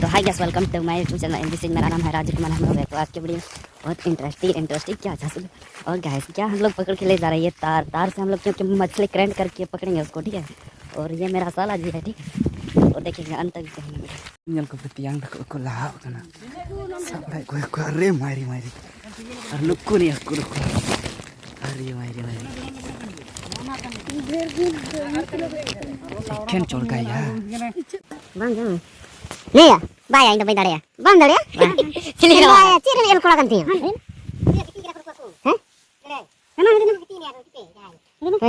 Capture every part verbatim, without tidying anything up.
तो hi guys, welcome to my YouTube channel MBC. मेरा नाम है राजू कुमार। हम लोग हैं तो आज के वीडियो बहुत इंटरेस्टिंग, इंटरेस्टिंग क्या था? और गाइस, क्या हम लोग पकड़ के ले जा रहे हैं ये तार। तार से हम लोग क्योंकि मछली करंट करके पकड़ेंगे उसको, ठीक है। और ये मेरा साला जी है, ठीक है। और देखेंगे अंत तक। ᱧᱮᱞ ᱠᱚᱯᱮ, ᱛᱮᱭᱟᱝ ᱛᱟᱠᱚ ᱠᱚ ᱞᱟᱦᱟᱣ ᱠᱟᱱᱟ᱾ ᱥᱟᱵ ᱵᱟᱲᱟᱭᱮᱫ ᱠᱚᱣᱟ ᱠᱚ, ᱟᱨᱮ ᱢᱟᱭᱨᱮ ᱢᱟᱭᱨᱮ᱾ ᱟᱨ ᱱᱩᱠᱩ ᱱᱤᱭᱟᱹ ᱠᱚ, ᱱᱩᱠᱩ᱾ ᱟᱨᱮ ᱢᱟᱭᱨᱮ ᱢᱟᱭᱨᱮ᱾ ᱮᱠᱷᱮᱱ ᱪᱚᱲᱠᱟᱭᱟ᱾ ᱵᱟᱝ ᱡᱚᱢ᱾ ᱞᱟᱹᱭᱟ, ᱵᱟᱭᱟ, ᱤᱧ ᱫᱚ ᱵᱟᱹᱧ ᱫᱟᱲᱮᱭᱟᱜᱼᱟ᱾ ᱵᱟᱝ ᱫᱟᱲᱮᱭᱟᱜᱼᱟ? ᱵᱟᱝ᱾ ᱪᱤᱞᱤ ᱨᱮ ᱵᱟᱭᱟ, ᱪᱮᱫ ᱨᱮ ᱮᱞ ᱠᱚᱲᱟ ᱠᱟᱱ ᱛᱤᱧᱟ? ᱦᱮᱸ? ᱦᱮᱸ?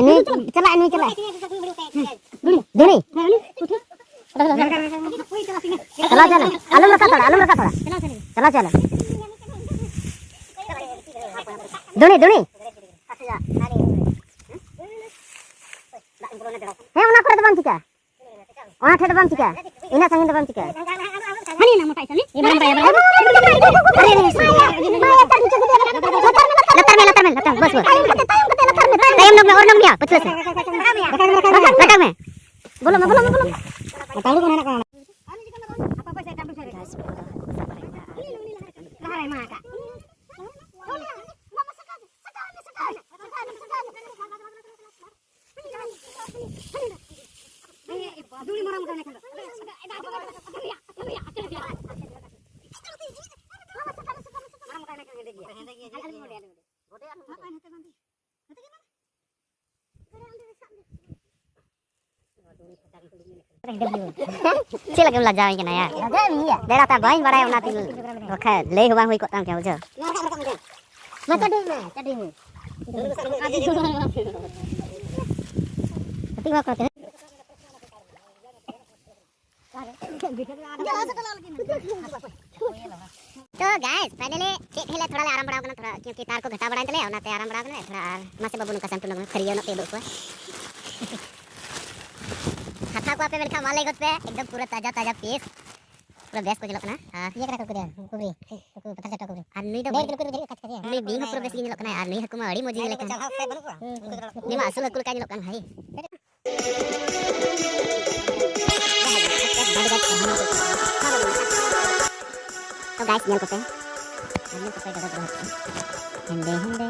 ᱱᱩᱭ ᱪᱟᱞᱟᱜ, ᱱᱩᱭ ᱪᱟᱞᱟᱜ᱾ ᱫᱷᱩᱲᱤ, ᱫᱷᱩᱲᱤ᱾ ᱪᱟᱞᱟᱣ ᱪᱟᱞᱟᱜ᱾ ᱟᱞᱚᱢ ᱨᱟᱠᱟᱵ ᱛᱷᱚᱲᱟ, ᱟᱞᱚᱢ ᱨᱟᱠᱟᱵ ᱛᱷᱚᱲᱟ᱾ ᱪᱟᱞᱟᱣ ᱪᱟᱞᱟᱜ᱾ ᱫᱷᱩᱲᱤ, ᱫᱷᱩᱲᱤ᱾ ᱦᱮᱸ, ᱚᱱᱟ ᱠᱚᱨᱮ ᱫᱚ ᱵᱟᱝ ᱪᱤᱠᱟ᱾ ᱚᱱᱟ ᱴᱷᱮᱱ ᱫᱚ ᱵᱟᱝ ᱪᱤᱠᱟ᱾ ᱤᱱᱟᱹᱜ ᱥᱟᱺᱜᱤᱧ ᱫᱚ ᱵᱟᱝ ᱪᱤᱠᱟ᱾ ᱦᱟᱹᱱᱤ ᱱᱟ ᱢᱚᱴᱟ ᱤᱥᱟᱹᱱᱤ᱾ ᱞᱟᱛᱟᱨ ᱢᱮ, ᱞᱟᱛᱟᱨ ᱢᱮ, ᱞᱟᱛᱟᱨ ᱢᱮ, ᱵᱚᱥ, ᱵᱚᱥ᱾ ᱛᱟᱭᱚᱢ ᱱᱚᱜ ᱢᱮ, ᱚᱨ ᱱᱚᱜ ᱢᱮᱭᱟ, ᱯᱟᱹᱪᱷᱞᱟᱹ ᱥᱮᱫ᱾ ᱨᱟᱠᱟᱵ ᱢᱮ᱾ ᱵᱚᱞᱚ ᱢᱮ, ᱵᱚᱞᱚ ᱢᱮ, ᱵᱚᱞᱚ ᱢᱮ᱾ ᱞᱟᱦᱟᱭ ᱢᱟ᱾ ᱪᱮᱫ ᱞᱟᱹᱜᱤᱫ ᱞᱟᱡᱟᱣᱤᱧ ᱠᱟᱱᱟ ᱭᱟ? ᱞᱟᱡᱟᱣ ᱢᱮᱭᱟ᱾ ᱫᱟᱫᱟ ᱛᱟ ᱵᱟᱹᱧ ᱵᱟᱲᱟᱭᱟ ᱚᱱᱟᱛᱮ, ᱵᱟᱠᱷᱟᱡ ᱞᱟᱹᱭ ᱦᱚᱸ ᱵᱟᱝ ᱦᱩᱭ ᱠᱚᱜ ᱛᱟᱢ ᱠᱮᱭᱟ, ᱵᱩᱡᱷᱟᱹᱣ᱾ ᱢᱟ ᱪᱟᱹᱰᱩᱭ ᱢᱮ, ᱪᱟᱹᱰᱩᱭ ᱢᱮ᱾ ᱠᱟᱹᱴᱤᱡ ᱵᱟᱠᱚ ᱛᱟᱦᱮᱸ᱾ ᱛᱚ ᱜᱟᱭᱥ, ᱯᱷᱟᱭᱱᱟᱞᱤ ᱪᱮᱫ ᱦᱮᱡ ᱞᱮ ᱛᱷᱚᱲᱟ ᱞᱮ ᱟᱨᱟᱢ ᱵᱟᱲᱟᱣ ᱠᱟᱱᱟ, ᱛᱷᱚᱲᱟ ᱠᱤᱭᱩᱸᱠᱤ ᱛᱟᱨ ᱠᱚ ᱜᱷᱟᱴᱟᱣ ᱵᱟᱲᱟᱭᱮᱱ ᱛᱟᱞᱮᱭᱟ, ᱚᱱᱟᱛᱮ ᱟᱨᱟᱢ ᱵᱟᱲᱟᱣ ᱠᱟᱱᱟᱞᱮ ᱛᱷᱚᱲᱟ᱾ ᱟᱨ ᱢᱟᱥᱮ ᱵᱟᱹᱵᱩ, ᱱᱚᱝᱠᱟ ᱥᱟᱢᱴᱩ ᱱᱚᱜᱽᱢᱮ, ᱯᱷᱟᱹᱨᱭᱟᱹ ᱧᱚᱜ ᱛᱮ ᱩᱫᱩᱜ ᱠᱚᱣᱟ᱾ ᱦᱟᱛᱟᱣ ᱠᱚᱣᱟ ᱯᱮ ᱢᱮᱱᱠᱷᱟᱱ ᱢᱟ ᱞᱟᱹᱭ ᱜᱚᱫ ᱯᱮ, ᱮᱠᱫᱚᱢ ᱯᱩᱨᱟᱹ ᱛᱟᱡᱟ ᱛᱟᱡᱟ ᱯᱤᱥ, ᱯᱩᱨᱟᱹ ᱵᱮᱥ ᱠᱚ ᱧᱮᱞᱚᱜ ᱠᱟᱱᱟ᱾ ᱟᱨ ᱤᱭᱟᱹ ᱠᱟᱱᱟ ᱠᱚ, ᱠᱩᱵᱨᱤ, ᱠᱩᱵᱨᱤ, ᱩᱱᱠᱩ ᱯᱟᱛᱷᱟᱨ ᱪᱟᱴᱟ ᱠᱩᱵᱨᱤ᱾ ᱟᱨ ᱱᱩᱭ ᱫᱚ ᱰᱷᱮᱨ ᱠᱤᱞᱳ ᱠᱚ ᱡᱷᱟᱹᱞᱤᱜ ᱠᱟᱪ ᱠᱟᱪ᱾ ᱱᱩᱭ ᱵᱤᱧ ᱦᱚᱸ ᱯᱩᱨᱟᱹ ᱵᱮᱥ ᱜᱮ ᱧᱮᱞᱚᱜ ᱠᱟᱱᱟ, ᱟᱨ ᱱᱩᱭ ᱦᱟᱹᱠᱩ ᱢᱟ ᱟᱹᱰᱤ ᱢᱚᱡᱽ ᱜᱮ ᱧᱮᱞᱚᱜ ᱠᱟᱱᱟ᱾ ᱦᱩᱸ᱾ ᱱᱩᱭ ᱢᱟ ᱟᱹᱥᱩᱞ ᱦᱟᱹᱠᱩ ᱞᱮᱠᱟ ᱧᱮᱞᱚᱜ ᱠᱟᱱ ᱵᱷᱟᱭ᱾ तो गाइस, ᱧᱮᱞ ᱠᱚᱯᱮ, ᱧᱮᱞ ᱠᱚᱯᱮ, ᱰᱚᱰᱚ ᱰᱚᱰᱚ ᱦᱮᱸᱫᱮ ᱦᱮᱸᱫᱮ᱾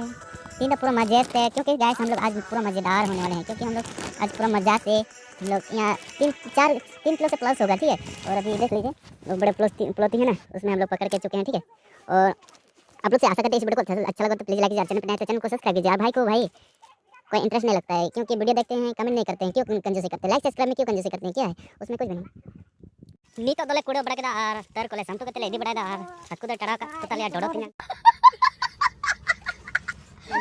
ᱛᱮᱦᱮᱧ ᱫᱚ ᱯᱩᱨᱟᱹ ᱢᱟᱡᱮ ᱛᱮ, क्योंकि गाइस, हम लोग आज पूरा मज़ेदार होने वाले हैं, क्योंकि हम लोग आज पूरा मज़ा से हम लोग यहाँ तीन चार तीन किलो से प्लस होगा, ठीक है। और अभी देख लीजिए, वो बड़े प्लस प्लॉटी है ना, उसमें हम लोग पकड़ के चुके हैं, ठीक है। और आप लोग से आशा करते हैं इस वीडियो को अच्छा, अच्छा लगा तो प्लीज लाइक कीजिए, और चैनल पर नए हैं तो चैनल को सब्सक्राइब कीजिए। और भाई को भाई कोई इंटरेस्ट नहीं लगता है, क्योंकि वीडियो देखते हैं, कमेंट नहीं करते हैं, क्यों कंजूसी करते हैं, लाइक सब्सक्राइब में क्यों कंजूसी करते हैं, क्या है उसमें? कुछ भी नहीं। ᱱᱤᱛᱚᱜ ᱫᱚᱞᱮ ᱠᱩᱲᱟᱹᱣ ᱵᱟᱲᱟ ᱠᱮᱫᱟ ᱟᱨ ᱛᱟᱹᱨ ᱠᱚᱞᱮ ᱥᱟᱢᱴᱩ ᱠᱟᱛᱮ ᱞᱮ ᱤᱫᱤ ᱵᱟᱲᱟᱭᱮᱫᱟ ᱟᱨ ᱦᱟᱹᱠᱩ ᱫᱚᱭ ᱴᱟᱲᱟᱣ ᱠᱟᱜ ᱠᱚ ᱛᱟᱞᱮᱭᱟ ᱰᱚᱰᱚ ᱛᱮᱧᱟᱝ᱾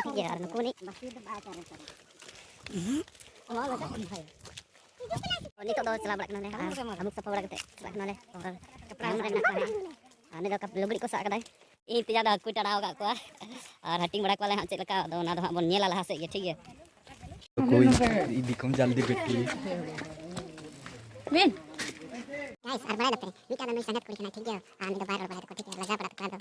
ᱴᱷᱤᱠ ᱜᱮᱭᱟ, ᱟᱨ ᱱᱩᱠᱩ ᱱᱤᱡ ᱱᱤᱛᱚᱜ ᱫᱚ ᱪᱟᱞᱟᱣ ᱵᱟᱲᱟᱜ ᱠᱟᱱᱟᱞᱮ ᱟᱨ ᱟᱹᱵᱩᱠ ᱥᱟᱯᱷᱟ ᱵᱟᱲᱟ ᱠᱟᱛᱮ ᱪᱟᱞᱟᱜ ᱠᱟᱱᱟᱞᱮ᱾ ᱟᱨ ᱟᱨ ᱩᱱᱤ ᱫᱚ ᱞᱩᱜᱽᱲᱤᱡ ᱠᱚ ᱥᱟᱵ ᱠᱟᱫᱟᱭ᱾ ᱤᱧ ᱛᱮᱭᱟᱜ ᱫᱚ ᱦᱟᱹᱠᱩᱭ ᱴᱟᱲᱟᱣ ᱟᱠᱟᱫ ᱠᱚᱣᱟ ᱟᱨ ᱦᱟᱹᱴᱤᱧ ᱵᱟᱲᱟ ᱠᱚᱣᱟᱞᱮ ᱦᱟᱸᱜ ᱪᱮᱫ ᱞᱮᱠᱟ, ᱟᱫᱚ ᱚᱱᱟ ᱫᱚ ᱦᱟᱸᱜ ᱵᱚᱱ ᱧᱮᱞᱟ ᱞᱟᱦᱟ ᱥᱮᱫ ᱜᱮ, ᱴᱷᱤᱠ ᱜᱮᱭᱟ᱾ कोई दिखम जल्दी बेटी। ᱜᱟᱭᱤᱥ, ᱟᱨ ᱵᱟᱲᱟᱭ ᱫᱟᱯᱮ, ᱢᱤᱫᱴᱟᱝ ᱫᱚ ᱱᱩᱭ ᱥᱟᱸᱜᱟᱛ ᱠᱩᱲᱤ ᱠᱟᱱᱟᱭ, ᱴᱷᱤᱠ ᱜᱮᱭᱟ, ᱟᱨ ᱩᱱᱤ ᱫᱚ ᱵᱟᱭ ᱨᱚᱲ ᱵᱟᱲᱟᱭ ᱛᱟᱠᱚᱣᱟ, ᱴᱷᱤᱠ ᱜᱮᱭᱟ, ᱞᱟᱡᱟᱣ ᱯᱟᱲᱟᱜ ᱛᱟᱠᱚᱣᱟ᱾ ᱟᱫᱚ